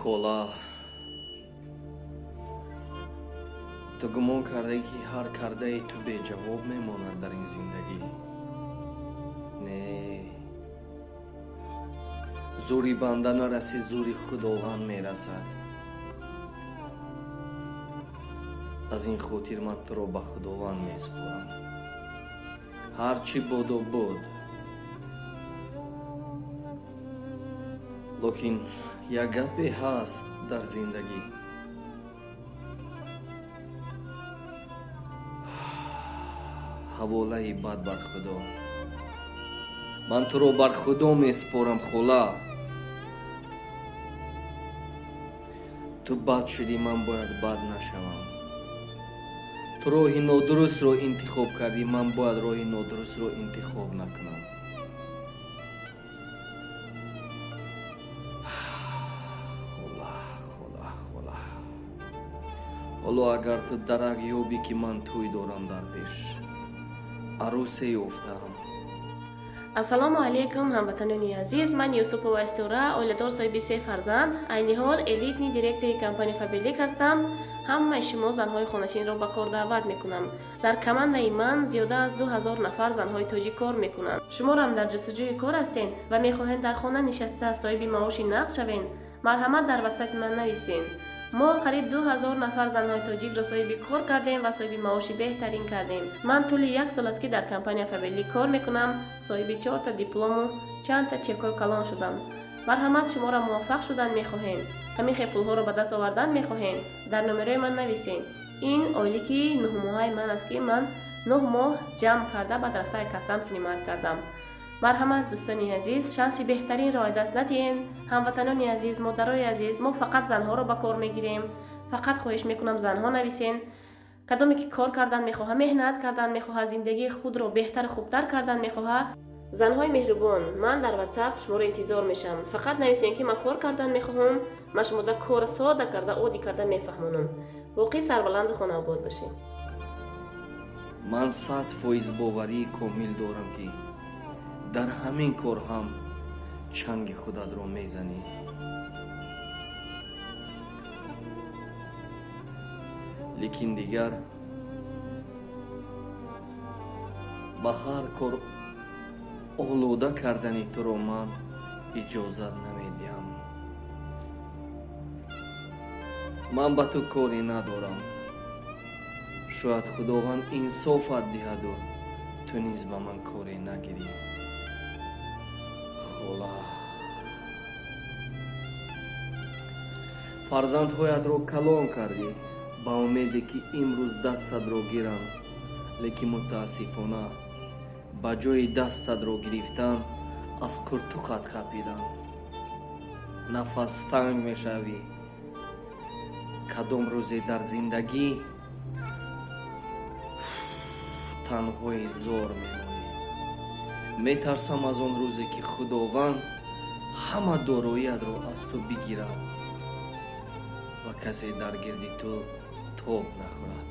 Хола, ту гумон кардае, ки ҳар кардаи ту беҷавоб мемонад дар ин зиндагӣ? Не, зӯри банда нарасид, зӯри Худованд мерасад. Аз ин хотир ман туро ба Худованд месупорам. Ҳар чӣ боду буд, лекин як гапе ҳаст дар зиндагӣ: ҳаволаи бад бар Худо. Ман туро бар Худо месупорам, хола. Ту бад шудӣ, ман бояд бад нашавам. Ту роҳи нодурустро интихоб кардӣ, ман бояд роҳи нодурустро интихоб накунам. Хола, хола, хола, ҳоло агар ту дарак ёбӣ, ки ман тӯй дорам, дар пеш арӯсе ёфтаам. Ассалому алайкум, ҳамватанони азиз! Ман Юсупова Истора, оиладор, соҳиби се фарзанд, айни ҳол элитный директори компания «Фаберлик» ҳастам. Ҳамаи шумо занҳои хонашинро ба кор даъват мекунам. Дар командаи ман зиёда аз 2000 нафар занҳои тоҷик кор мекунанд. Шуморам дар ҷустуҷӯи кор ҳастен ва мехоҳед дар хона нишаста соҳиби маоши нақд шавен, марҳамат, дар ватсапи ман нависен. Мо қариб 2000 нафар занҳои тоҷикро соҳиби кор кардем ва соҳиби маоши беҳтарин кардем. Ман тӯли як сол аст, ки дар компания «Фаберлик» кор мекунам, соҳиби чорта диплому чандта чекҳои калон шудам. Марҳамат, шуморо муваффақ шудан мехоҳем, ҳамин хел пулҳоро ба даст овардан мехоҳем, дар номерои ман нависен. Ин ойлики 9-моҳаи ман аст, ки ман 9 моҳ ҷамъ карда, баъд рафта картам снимать кардам. Марҳамат, дӯстони азиз, шанси беҳтаринро аз даст надиҳем. Ҳамватанони азиз, модарои азиз, мо фақат занҳоро ба кор мегирем. Фақат хоҳиш мекунам, занҳо нависен, кадоме ки кор кардан мехоҳад, меҳнат кардан мехоҳад, зиндагии худро беҳтару хубтар кардан мехоҳад. Занҳои меҳрубон, ман дар ватсап шуморо интизор мешавам. Фақат нависен, ки ман кор кардан мехоҳам. Ман шумода кора сода карда, оддӣ карда мефаҳмонам. Воқеъ сарбаланду хонаобод бошед. Ман 100% боварии комил дорам, ки дар ҳамин кор ҳам чанги худатро мезанӣ. Лекин дигар ба ҳар кор олуда кардани туро ман иҷозат намедиҳам. Ман ба ту коре надорам. Шояд Худованд инсофат диҳаду ту низ ба ман коре нагирӣ. Хола, фарзандҳоятро калон кардӣ ба умеде, ки имрӯз дастатро гиранд, лекин мутаассифона, ба ҷои дастатро гирифтан аз куртуқат қапиданд. Нафастанг мешавӣ. Кадом рӯзе дар зиндагӣ танҳои зор мемонӣ. Метарсам аз он рӯзе, ки Худованд ҳама дороиятро аз ту бигирад ва касе дар гирди ту тоб нахӯрад.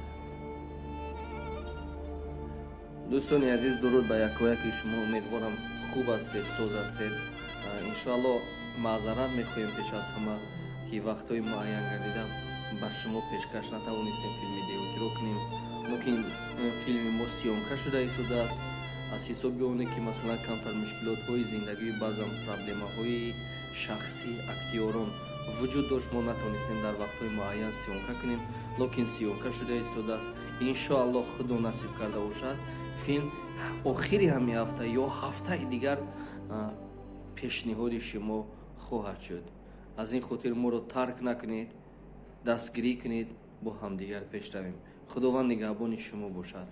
Дӯстони азиз, дуруд ба якояки шумо. Умедворам, хуб ҳастед, соз ҳастед. Иншоалло, маъзарат мехоҳем пеш аз ҳама, ки вақтҳои муайян гардида ба шумо пешкаш натавонистем филми деҳотиро кунем. Лекин филми мо съёмка шуда истодааст. Аз ҳисоби оне, ки масалан камтар мушкилотҳои зиндагӣ, баъзан проблемаҳои шахсии актёрон вуҷуд дошт, мо натавонистем дар вақтҳои муайян съёмка кунем. Лекин съёмка шуда истодааст. Иншоалло, Худо насиб карда бошад, филм охири ҳамин ҳафта ё ҳафтаи дигар пешниҳоди шумо хоҳад шуд. Аз ин хотир моро тарк накунед, дастгирӣ кунед, бо ҳамдигар пеш равем. Худованд нигаҳбони шумо бошад.